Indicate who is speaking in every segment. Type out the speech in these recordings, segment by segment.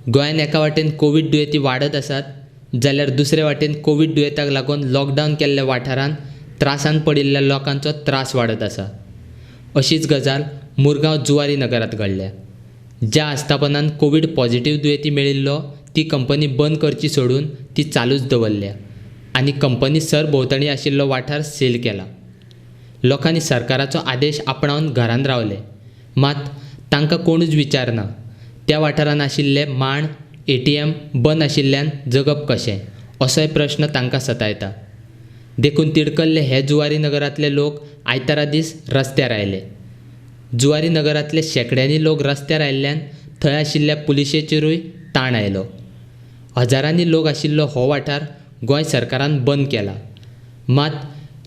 Speaker 1: गोंयान एका वाटेन कोवीड दुयेंती वाडत आसात जाल्यार दुसरे वाटेन कोवीड दुयेंताक लागून लॉकडावन केल्ल्या वाठारांत त्रासान पडिल्ल्या लोकांचो त्रास वाडत आसा. अशीच गजाल मुरगांव जुवारी नगरांत घडल्या. ज्या आस्थापनान कोवीड पॉझिटिव्ह दुयेंती मेळिल्लो ती कंपनी बंद करची सोडून ती चालूच दवरल्या आनी कंपनी सरभोंवतणी आशिल्लो वाठार सील केला. लोकांनी सरकाराचो आदेश आपणावन घरांत रावले, मात तांकां कोणूच विचारना. त्या वाठारांत आशिल्ले माण ATM बंद आशिल्ल्यान जगप कशें असोय प्रश्न तांकां सतायता. देखून तिडकल्ले हे जुवारी नगरांतले लोक आयतारा दीस रस्त्यार आयले. जुवारी नगरांतले शेंकड्यांनी लोक रस्त्यार आयिल्ल्यान थंय आशिल्ल्या पुलिशेचेरूय ताण आयलो. हजारांनी लोक आशिल्लो हो वाठार गोंय सरकारान बंद केला, मात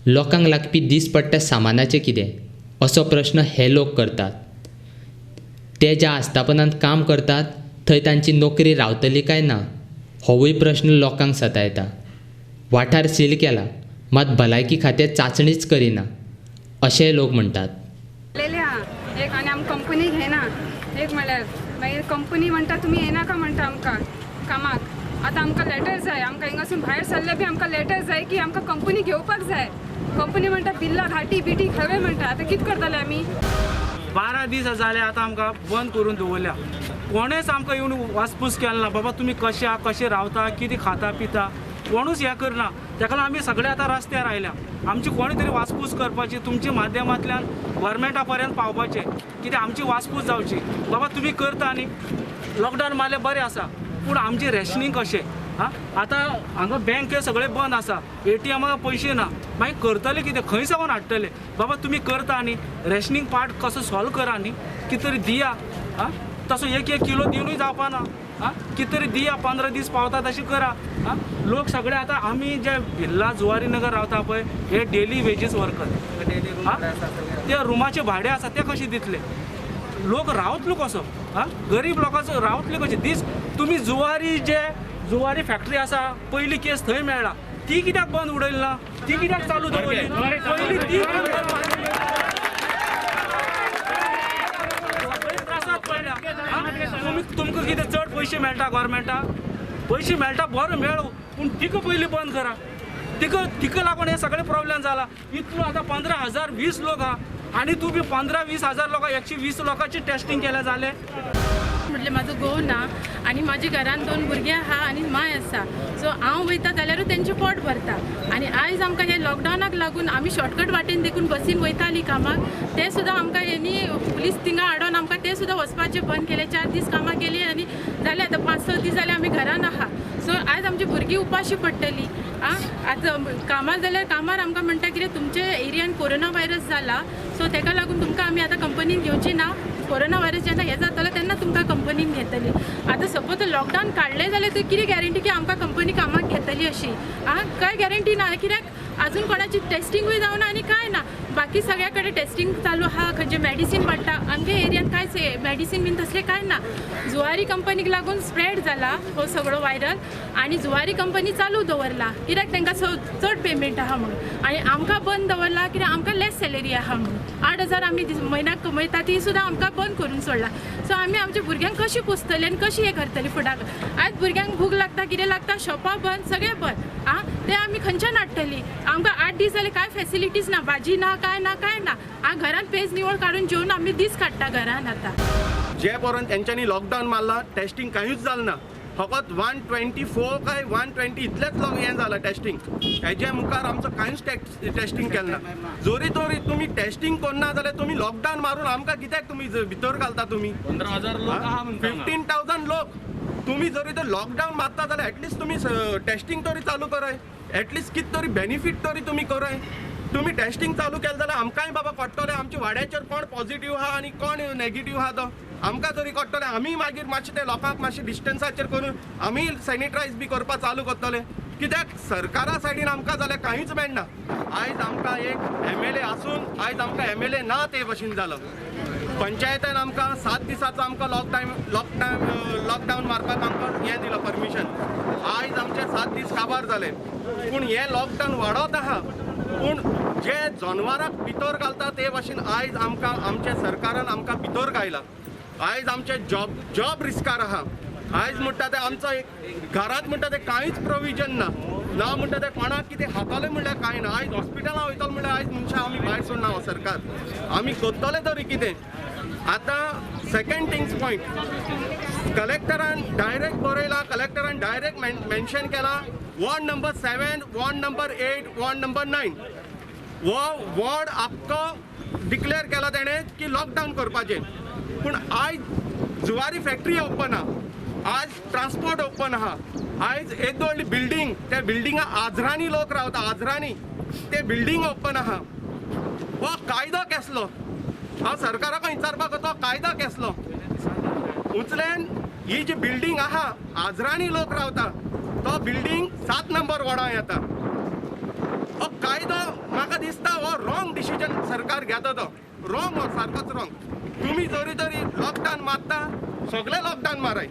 Speaker 1: लोकांक लागपी दीसपट्ट्या सामानाचें कितें असो प्रश्न हे लोक करतात. ते ज्या आस्थापनांत काम करतात थंय तांची नोकरी रावतली काय ना होवूय प्रश्न लोकांक सतायता. वाठार सील केला मात भलायकी खातें चांचणीच करिना अशेंय लोक म्हणटात.
Speaker 2: एक आनी आमकां कंपनी घेना एक म्हणल्यार मागीर कंपनी म्हणटा तुमी येनाका म्हणटा आमकां कामाक. आतां आमकां लेटर जाय, आमकां हिंगासून भायर सरले बी आमकां लेटर जाय की आमकां कंपनी घेवपाक जाय. कंपनी म्हणटा बिल्ला घाटी बिटी खवे म्हणटा. आतां कितें करतले आमी?
Speaker 3: 12 दीस जाले आतां आमकां बंद करून दवरल्या. कोणेच आमकां येवन वासपूस केला ना, बाबा तुमी कशे आहा, कशे रावता, कितें खाता पिता, कोणूच हें करना. ताका लागून आमी सगळे आतां रस्त्यार आयल्या. आमची कोणी तरी वासपूस करपाची, तुमच्या माध्यमांतल्यान गव्हर्मेंटा पर्यंत पावपाचें, कित्याक आमची वासपूस जावची. बाबा तुमी करता न्ही, लॉकडावन मारलें बरें आसा, पूण आमचें रेशनींग कशें? आं, आतां हांगा बँक सगळें बंद आसा, ATM पयशे ना, मागीर करतले कितें, खंय सावन हाडटले? बाबा तुमी करता न्ही, रेशनींग पार्ट कसो सॉल्व करा न्ही, कितें तरी दिया. आं, तसो एक एक किलो दिवनूय जावपा ना. आं, कितें तरी दिया, 15 दीस पावता तशें करा. आं, लोक सगळे आतां आमी जे भिल्ला जुवारी नगर रावता पळय, हे डेली वेजीस वर्कर, ते रुमाचे भाडें आसा ते कशें दितले? लोक रावतलो कसो? आं, गरीब लोकांचो रावतले कशें दीस? तुमी जुवारी जे जुवारी फॅक्टरी आसा, पयली केस थंय मेळ्ळा, ती कित्याक बंद उडयली ना? ती कित्याक चालू दवरली? पयली ती बंद करपाक त्रासात पडल्या. तुमी तुमकां कितें चड पयशे मेळटा गव्हर्मेंटाक? पयशे मेळटा बरो मेळूं, पूण तिका पयली बंद करा. तिका तिका लागून हे सगळे प्रॉब्लेम जाला. इतलो आतां 15,020 लोक आहा आनी तूं बी 15-20 हजार लोकां, 120 लोकांची टेस्टिंग केल्या जालें.
Speaker 4: म्हटलें म्हाजो घोव ना आनी म्हाज्या घरान 2 भुरगीं आहा आनी माय आसा, सो हांव वयता जाल्यारूय तेंचें पोट भरता. आनी आयज आमकां हे लॉकडावनाक लागून आमी शॉर्टकट वाटेन देखून बसीन वयतालीं कामाक, तें सुद्दां आमकां हेणी पुलीस थिंगा हाडून आमकां तें सुद्दां वचपाचें बंद केलें. 4 दीस कामाक गेली आनी जालें आतां 5-6 दीस जाले आमी घरान आहा. सो आयज आमची भुरगीं उपाशी पडटलीं. आं, आतां कामार जाल्यार कामार आमकां म्हणटा कितें तुमच्या एरियान कोरोना व्हायरस जाला, सो तेका लागून तुमकां आमी आतां कंपनीन घेवची ना. कोरोना व्हायरस जेन्ना हें जातलो तेन्ना तुमकां कंपनीन घेतली. आतां सपोज लॉकडावन काडलें जाल्यार तर कितें गॅरंटी की आमकां कंपनी कामाक घेतली अशी? आं, कांय गॅरंटी ना, कित्याक आजून कोणाची टेस्टिंगूय जावना आनी कांय ना. बाकी सगळ्या कडेन टेस्टिंग चालू आहा, खंयचें मेडिसीन वाडटा, आमगे एरियान कांयच मेडिसीन बीन तसलें कांय ना. जुवारी कंपनीक लागून स्प्रेड जाला हो सगळो व्हायरल आनी जुवारी कंपनी चालू दवरला कित्याक तांकां चड पेमेंट आहा म्हणून, आनी आमकां बंद दवरला कित्याक आमकां लेस सॅलरी आहा म्हणून. 8,000 आमी म्हयन्याक कमयता ती सुद्दां आमकां बंद करून सोडला. सो आमी आमच्या भुरग्यांक कशी पोसतली आनी कशी हें करतली फुडाक? आयज भुरग्यांक भूक लागता, कितें लागता, शॉपां बंद, सगळें बंद. आं, तें आमी खंयच्यान हाडटली? आमकां 8 दीस जाले कांय फेसिलिटीज ना, भाजी ना, कांय ना, कांय ना. आं, घरान पेज निवळ काडून जेवन आमी दीस काडटा घरान. आतां
Speaker 5: जे पर्यंत तेंच्यांनी लॉकडावन मारला टेस्टिंग कांयूच जालें ना. फकत 124 काय 120 इतलेंच हें जालां टेस्टिंग. हेजे मुखार आमचो कांयच टेस्टिंग केलें ना. जरी तरी तुमी टेस्टिंग करना जाल्यार तुमी लॉकडावन मारून आमकां कित्याक तुमी भितर घालता? तुमी
Speaker 6: 15,000 लोक आहा म्हणटा,
Speaker 5: 15,000 लोक. तुमी जरी तर लॉकडावन मारता जाल्यार एटलिस्ट तुमी टेस्टिंग तरी चालू कराय, एटलिस्ट कितें तरी बेनिफीट तरी तुमी कराय. तुमी टेस्टिंग चालू केलें जाल्यार आमकांय बाबा कळटलें आमच्या वाड्याचेर कोण पॉझिटिव्ह आहा आनी कोण नेगेटिव्ह आहा तो आमकां तरी कळटलें. आमी मागीर मातशें ते लोकांक मातशें डिस्टन्साचेर करून आमी सॅनिटायज बी करपाक चालू करतले. कित्याक सरकारा सायडीन आमकां जाल्यार कांयच मेळना. आयज आमकां एक MLA आसून आयज आमकां MLA ना ते भशेन जालो. पंचायतान आमकां 7 दिसाचो आमकां लॉकडावन मारपाक आमकां हें दिलां परमिशन. आयज आमचे 7 दीस काबार जाले, पूण हें लॉकडावन वाडत आहा. पूण जे जनवराक भितर घालता ते भाशेन आयज आमकां आमच्या सरकारान आमकां भितर घायला. आयज आमचे जॉब रिस्कार आहा. आयज म्हणटा ते आमचो एक घरांत म्हणटा ते कांयच प्रोविजन ना, ना म्हणटा ते कोणाक कितें खातले म्हणल्यार कांय ना. आयज हॉस्पिटलां वयतले म्हणल्यार आयज मनशां आमी भायर सोडना हो सरकार, आमी करतले तरी कितें. आतां सेकंड थिंग्स पॉयंट, कलेक्टरान डायरेक्ट बरयला, कलेक्टरान डायरेक्ट मेन्शन केला ward number 7, ward number 8, ward number 9 हो वॉर्ड आख्खो डिक्लेअर केला तेणें की लॉकडावन करपाचें. पूण आयज जुवारी फॅक्टरी ओपन आहा, आयज ट्रान्सपोर्ट ओपन आहा, आयज येदी व्हडली बिल्डींग, त्या बिल्डिंगा आजरांनी लोक रावता, आजरांनी ते बिल्डींग ओपन आहा. हो कायदो केसलो? हांव सरकाराक विचारपाक तो कायदो केसलो? उचल्यान ही जी बिल्डींग आहा आजरांनी लोक रावता, तो बिल्डींग 7 नंबर वॉर्डां येता. हो कायदो म्हाका दिसता हो रॉंग डिसिजन सरकार घेता, तो रॉंग, हो सारकोच रॉंग. तुमी जरी तरी लॉकडावन मारता, सगळे लॉकडावन माराय,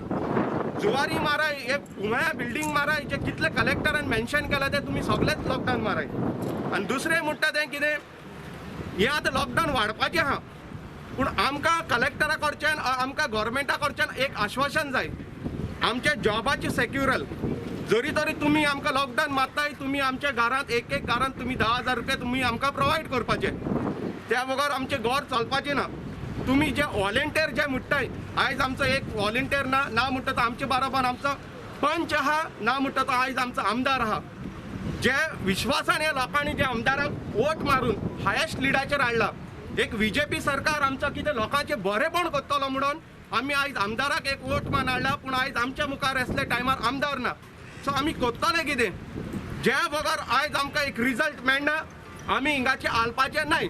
Speaker 5: जुवारी माराय, हे उमळ्या बिल्डींग माराय, जे कितले कलेक्टरान मेन्शन केला ते तुमी सगळेच लॉकडावन माराय. आनी दुसरें म्हणटा तें कितें, हें आतां लॉकडावन वाडपाचें आहा, पूण आमकां कलेक्टरा कडच्यान, आमकां गोवोरमेंटा कडच्यान एक आश्वासन जाय, आमच्या जॉबाची सेक्युरल. जरी तरी तुमी आमकां लॉकडावन मारताय, तुमी आमच्या घरांत एक एक घरांत तुमी 10,000 रुपया तुमी आमकां प्रोवायड करपाचे, त्या बगर आमचें घर चलपाचें ना. तुमी जे वॉलेंटियर जे म्हणटाय, आयज आमचो एक वॉलेंटियर ना, ना म्हणटा तो आमचे बरोबर आमचो पंच आहा, ना म्हणटा तो आयज आमचो आमदार आहा. जे विश्वासान ह्या लोकांनी जे आमदाराक वोट मारून हायेस्ट लिडाचेर हाडला, एक बीजेपी सरकार आमचो कितें लोकांचें बरेंपण करतलो म्हणून आमी आयज आमदाराक एक वोट मान हाडला, पूण आयज आमच्या मुखार असले टायमार आमदार ना. सो आमी करतले कितें? ज्या बगर आयज आमकां एक रिजल्ट मेळना, आमी हिंगाचे हालपाचें नाय.